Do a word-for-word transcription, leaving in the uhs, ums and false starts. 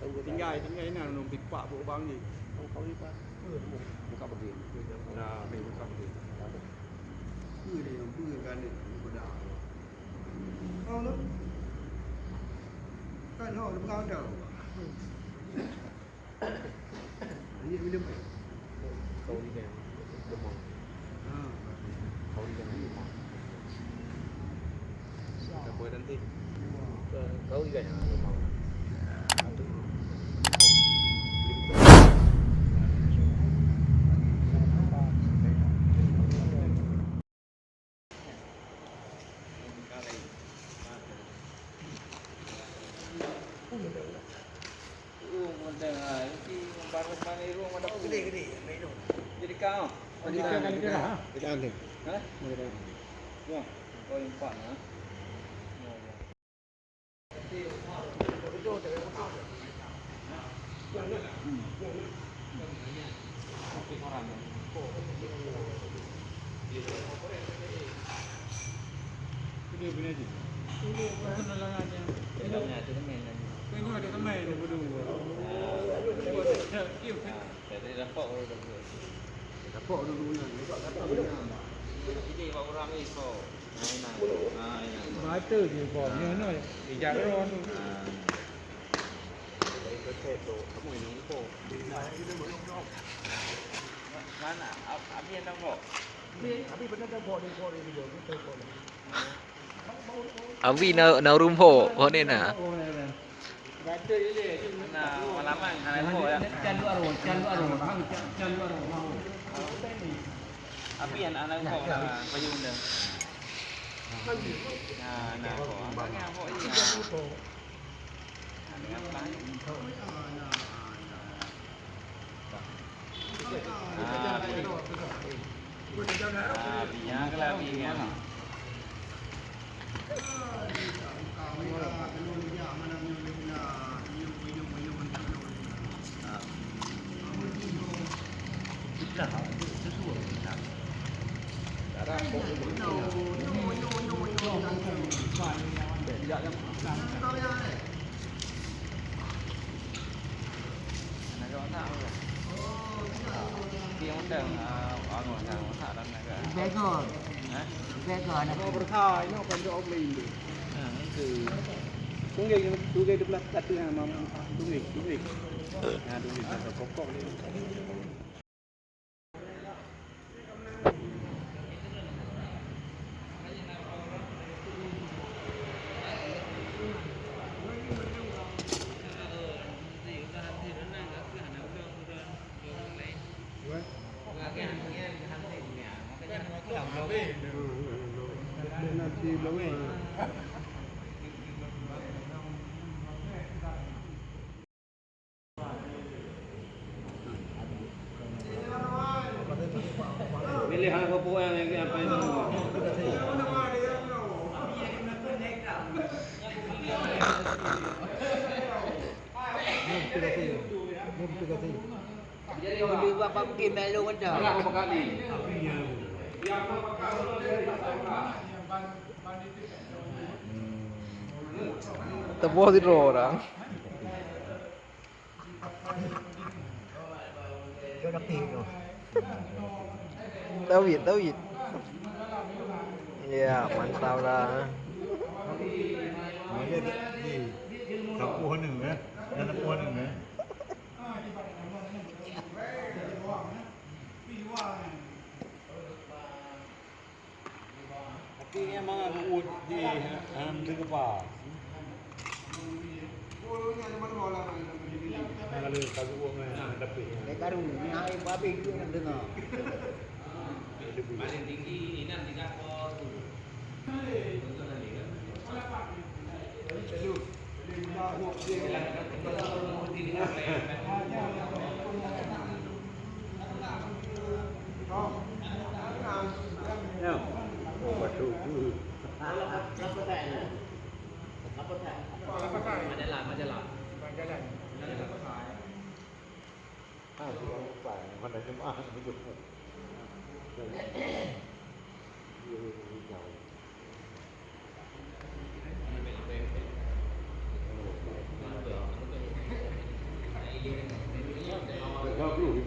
Tinggai, tinggai na nong pipak buk bang jih. Buka berdiri. Nah, buka berdiri. Berdiri, berdiri kan ni. Tahu tu? Kan ho, dia pegang tau. Ini bila mai? Kau ni kan lemah. Ha. Kau ni kan lemah. Siapa nanti? Kau ni kan lemah. Batu je po, nyoe nyoe. Ijak ron. Mana? Abi yang nampak. Abi na na ureueng ho, ho ni na. Nah, malaman hana ho ya. Can dua aro, can dua aro, hang can, can dua aro, hang. Abi anak anak ho lah, payung dah. Nah, nah, ho. Abang yang ho ini. Bego. Bego anak. Tunggeng, tunggeng di belah satu ha, mam. Tunggeng, tunggeng. Ha, tunggeng satu kokok ni. Milih hal kepuan yang apa itu? Jadi, orang dua bak pakai malu mantap. Teuboh sidroe urang. Tawit, tawit. Ya, mantap lah. Ada di, di, sapu hana, eh? Ada sapu hana, eh? Tapi memang aku udah di, em, di kepala. Nah, kalau, kalau uang, eh, tapi, eh. Dia baru ni, hai, babi tu nak dengar. Paling tinggi ni, enam tiga kosong. Ya. Oh, betul tu. Majalah, majalah. Ah, bukan, bukan. Mana jemaah, bukan. Dua puluh.